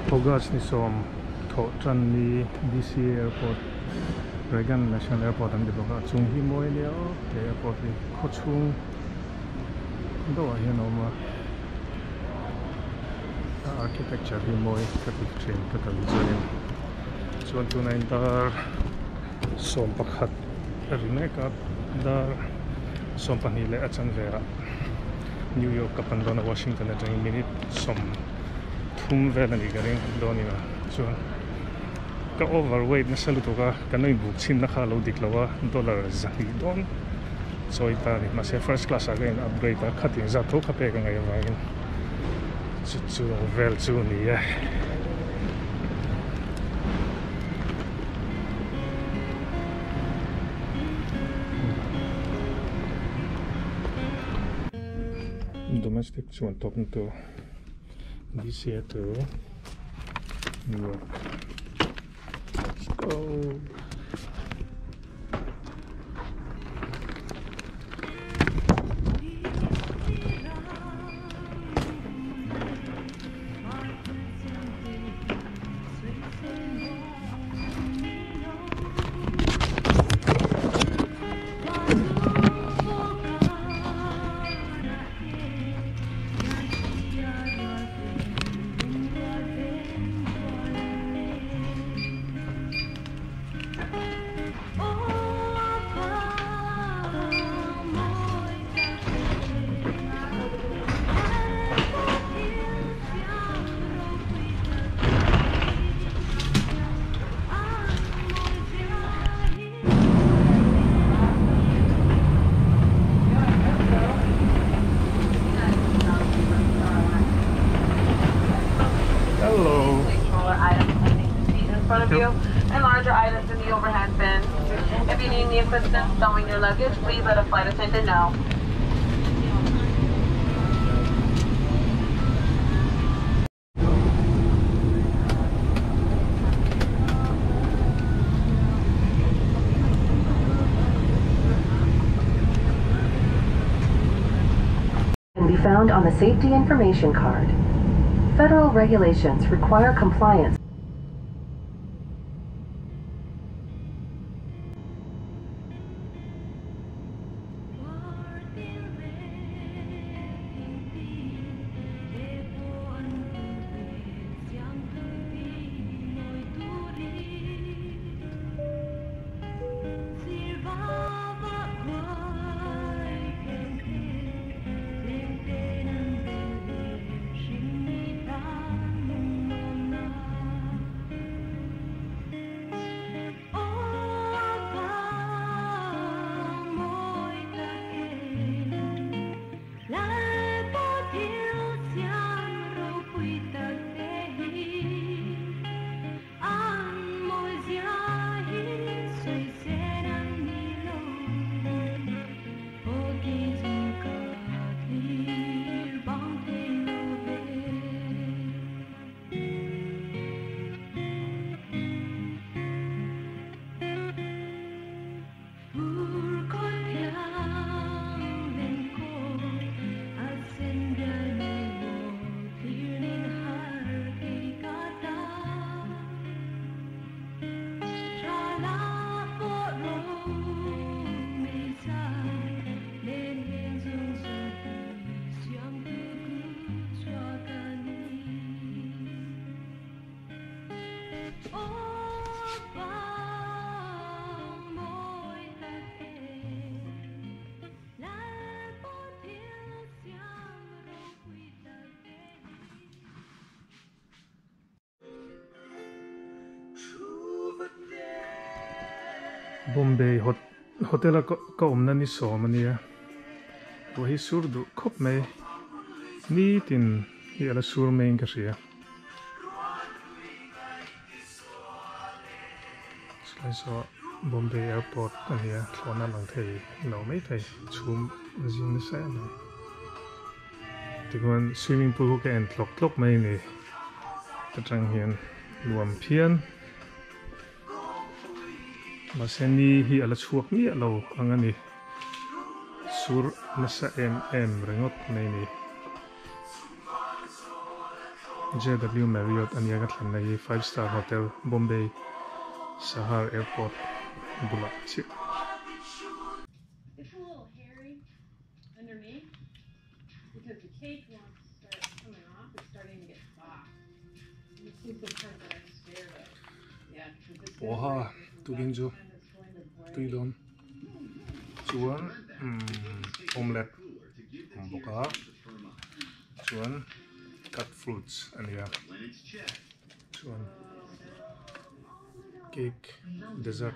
August ni sawm thawh tan ni DC Airport Reagan National Airport an ti bawk a a chung hi mawi ania aw he airport hi khaw chhung deuhah hian a awm a a architecture hi mawi ka ti thin ka kal hi chuanin chuan tunah in dar sawm pakhat a ri mek a dar 12 leh a chanve ah New York ka pan dawn a Washington atangin minute 30 vel a nih ka ring dawn in a chuan ka overweight nasa lutuk a kan lo inbuk chhin na kha a lo dik lo a dollar 200 dawn chawi ta a ni mahse first class ah ka in upgrade a khatin zat tho kha pek a ngaih avangin chu chu vel chu a ni e. Domestic chuan tawpna tur DC to New York. Let's go. Hello. Smaller items underneath the seat in front of you and larger items in the overhead bin. If you need any assistance stowing your luggage, please let a flight attendant know. Can be found on the safety information card. Federal regulations require compliance Bombay hotel a ka awmna ni sawm a nia ruah hi sur duh khawp mai nitin hi a la sur mai in ka hria chulai saw Bombay airport a nia thlawhna lang thei lo mai thei chhum zing nasa em mai tichuan swimming pool khu ka en tlawk tlawk mai a ni ta tang hian nuam phian. Mahse ni hi a la chhuak miah lo ang a ni. Sur nasa em em ringawt mai a ni. JW Marriott ania ka thlenna hi five star hotel Bombay Sahar airport bulah chiah. Poha tukin chu tui dawn chuan omelette awm bawk a chuan cut fruits a nia chuan cake dessert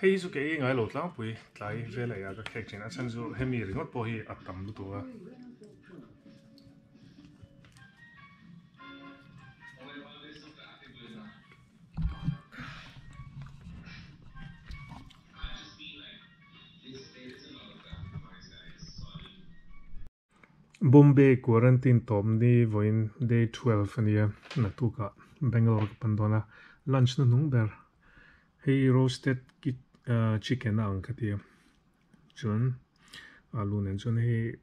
hei hi chu kei ngai lo tlangpui tlai vel ah ka khek thin a chhan chu hemi ringawt pawh hi a tam lutuk a. Bombay quarantine tawp ni vawiin day 12 ania naktukah Bangalore ka pan dawn a lunch na hnung ber hei roasted chicken a ang ka ti a chuan alu nen chuan hei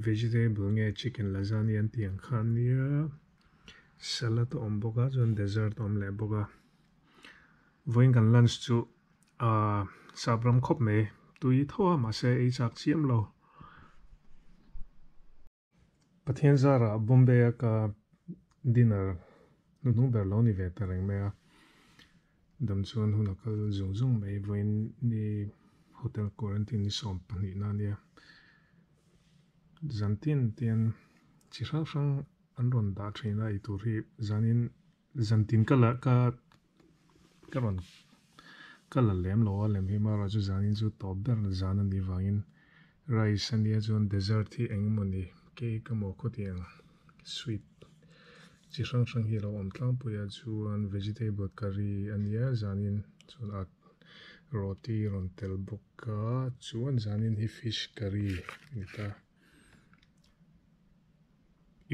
vegetable nge chicken lasagna an tih ang kha ania salad a awm bawk a chuan dessert a awm leh bawk a vawiin kan lunch chu ahh sap ram khawp mai tui tho a mahse ei chak chiam lo. Pathian zarah Bombay a ka dinner hnuhnung ber lo ni ve ta reng mai a, dam chuan hun a kal zung zung mai vawiin ni hotel quarantine ni 12 na ania zan tin tian chi hrang hrang an rawn dah thin a eitur hi zanin zan tin ka la ka ka rawn ka la lem lo a lem hi marawh chu zanin chu tawp ber zan a nih vangin rice a nia chuan dessert hi eng emaw ni cake emaw khawtiang sweet chi hrang hrang hi a lo awm tlangpui a chuan vegetable curry a nia zanin chuan a roti rawn tel bawk a chuan zanin hi fish curry a ni ta.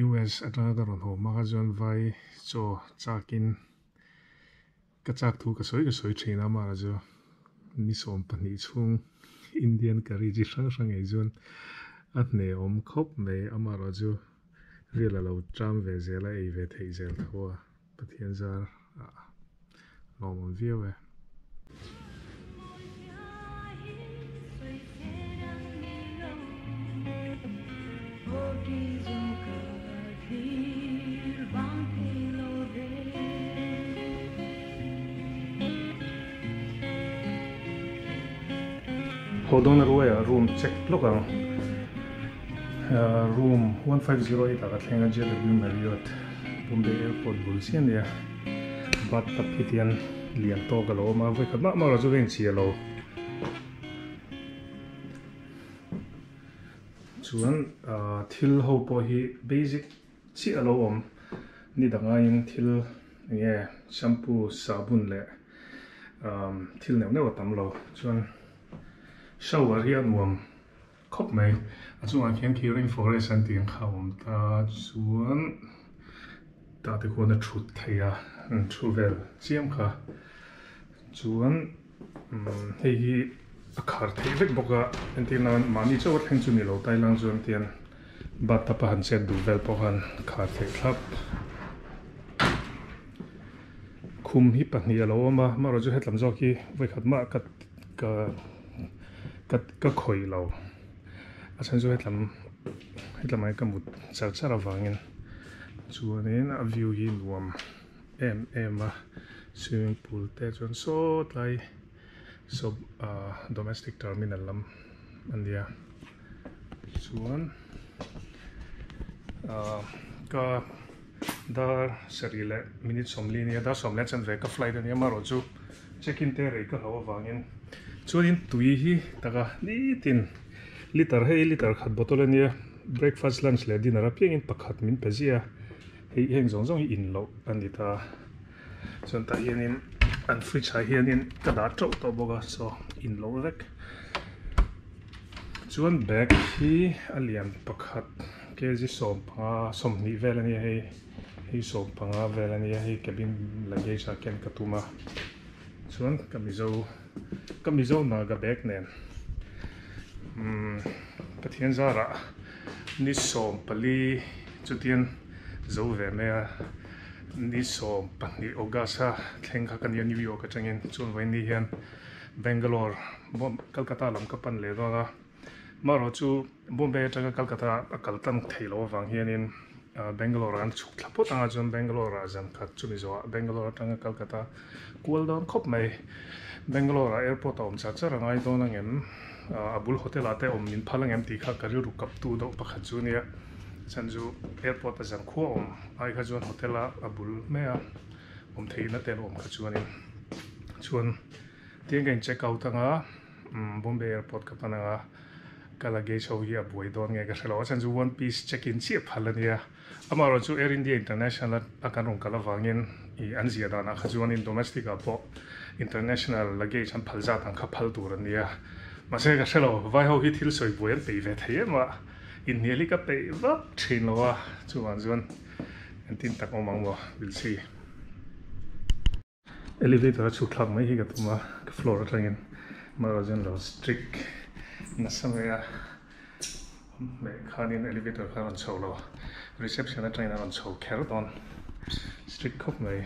US atanga ka rawn haw hma kha chuan vai chaw chakin ka chak thu ka sawi ka sawi thin a amah chu ni 12 chhung Indian curry chi hrang hrang ei chuan a hne awm khawp mai amaherawh chu rial a lo ṭam ve zel a ei ve theih zel tho a Pathian zar ah lawmawm viau e. Haw dawn a ruai ah room check lawk ang room 1508 ah ka thleng a JW Marriott Bombay Airport bul chiah a nia bathtub hi tian lian tawk a lo awm a vawikhat mah mah erawh chu ka inchhia lo chuan thil ho pawh hi basic chiah a lo awm ni dang aiin thil eng nge shampoo sabun leh thil neuh neuh a tam lo chuan shower hi a nuam khawp mai a chungah khian khi rainforest an tih ang kha a awm ta chuan tah te khuan a thut theih a an thu vel chiam kha chuan hei hi a khar theih vek bawk a entir nan mahni chauh a thleng chu ni lo tailang chuan tian bathtub a han chet duh vel pawh khan khar theih thlap khum hi pahnih a lo awm a amaherawhchu chu hetlam zawk hi vawikhat mah ka ka ka ka khawih lo a chhan chu hetlam hetlam ah hian ka mut char char avangin chuanin a view hi nuam em em a swimming pool te chuan saw tlai saw ah domestic terminal lam a nia chuan ah ka dar sarih leh minute 40 ania dar 10 leh chanve ka flight ania amaherawh chu check in te rei ka hloh avangin chuanin tui hi taka nitin liter hei liter khat bottle ania breakfast lunch leh dinner apiangin pakhat min pe ziah a hei heng zawng zawng hi in loh a ni ta chuan tah hianin an fridge ah hianin ka dah teuh tawh bawk a saw in loh vek chuan bag hi a lian pakhat kg 15 20 vel ania hei hei 15 vel ania hei cabin luggage ah khian ka tum a chuan ka mizo ka mizo naga bag nen umm Pathian zarah ni 14 chutian. zo ve mai a ni 12 August a thleng kha ka nia New York atangin chuan vawiin ni hian Bangalore Calcutta lam ka pan leh dawn a marawh chu Bombay atanga Calcutta a kal tan theih loh avang hianin Bangalore ah an chhuk thla phawt anga chuan Bangalore ah zan khat chumi zawhah Bangalore atanga Calcutta kual dawn khawp mai Bangalore ah airport a awm char char a ngai dawn angem a bul hotel ah te awm min phal angem tih kha ka rilru kap tu deuh pakhat chu ania chhan chu airport a zan khua awm ai kha chuan hotel a a bul mai a awm theihna te an awm kha chuanin chuan tiang ka in check out anga Bombay airport ka pan anga ka luggage ho hi a buai dawn nge ka hre lo a chhan chu one piece check in chiah phal ania amaherawhchu chu Air India International a kan rawn kal avangin ih an ziah danah kha chuanin domestic ah pawh international luggage an phal zat ang kha phal tur an nia mahse ka hre lo vai ho hi thil sawi buai an peih ve thei em a inhnial hi ka peih vak thin lo a chuvang chuan engtin tak awm ang maw we'll see. Elevator a chhuk thlak mai hi ka tum a ka floor atangin amaherawhchu lo strict nasa mai a hmeh khanin elevator kha a rawn chho lo reception atangin a rawn chho kher dawn strict khawp mai.